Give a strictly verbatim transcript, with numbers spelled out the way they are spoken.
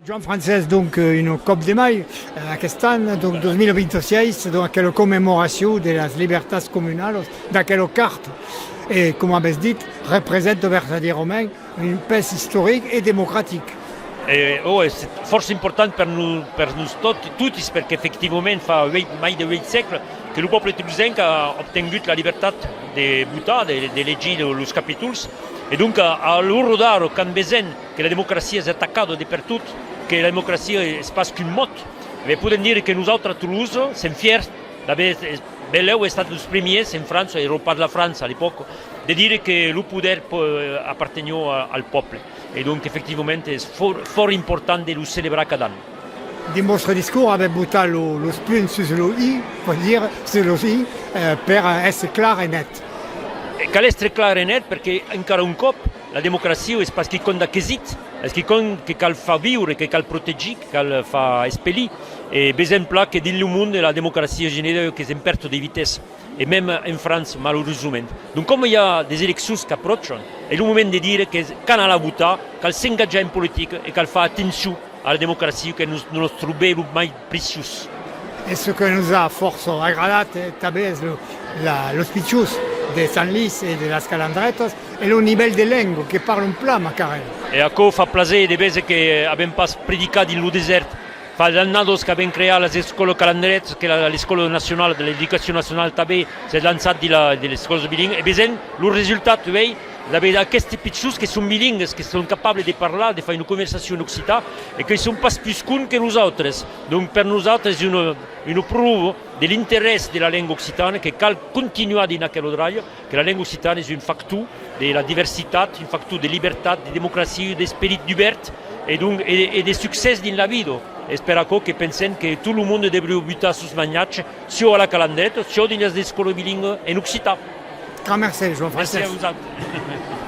Joan Francés, donc, euh, un còp de mai, euh, aquest an, donc, dos mil vint-e-sièis, donc, aquela commemoracion de las libertats comunalas, d'aquela carta, e, coma avètz dit, representa vertadièrament un pes istoric e democratic. E, ò, es fòrça important per nos, per nos tot, totis, perque efectivament fa uèit, mai de uèit sègles que lo pòble tolosenc a obtengut la libertat de votar, de, d'elegir lo, los capitols. E donc, a, a l'ora d'ara, quand vesèm que la democracia es atacada de pertot, que la democracia es pas qu'un mot, e podèm dire que nosautres a Tolosa sèm fièrs d'aver, eh, benlèu estat los primièrs en França, èra pas la França a l'epòca, de dire que lo poder po-, eh, aparteniá a, al pòble. E donc, efectivament, es fòrt, fòrt important de lo celebrar cada an. Dins vòstre discors, avètz botat lo, los punts sus lo i, per dire, sus los i, eh, per èsser clar e net. E cal èstre clar e net, perque, encara un còp, la democracia es pas quicòm d'aquesit, es quicòm que cal far viure, que cal protegir, que cal far espelir. E vesèm plan que dins lo monde la democracia genèra qu'es en pèrta de vitessa, e mème en França, malurosament. Donc, coma i a des eleccions qu'apròchan, es lo moment de dire que cal anar votar, cal s'engatjar en politica e cal far atencion a la democracia, qu'es nos-, nòstre ben lo mai preciós. E çò que nos a fòrça agradat, eh, tanben es lo, la, los pichons de Senlís e de las Calandretas e lo nivèl de lenga que parlan plan, macarèl. E aquò fa plaser de véser que avèm pas predicat dins lo desèrt. Fa d'annadas qu'avèm creat las escòlas Calandretas, que la, l'escòla nacionala de l'educacion nacionala tanben s'es lançat dins la, de l'escòla bilingüe. E vesèm lo resultat, uèi, d'aver d'aquestes pichons que son bilingües, que son capables de parlar, de far una conversacion en occitan, e que son pas pus cons que nosautres. Donc, per nosautres, es una, una pròva de l'interès de la lenga occitana, que cal continuar dins aquela dralha, que la lenga occitana es un factor de la diversitat, un factor de libertat, de democracia, d'esperit dubèrt, e donc, e, e de succès dins la vida. Es per aquò que pensèm que tot lo monde deuriá butar sos mainatges, siá a la Calandreta, siá dins las escòlas bilingües en occitan. Grand mercé, Joan Francés. Merci a vosautres.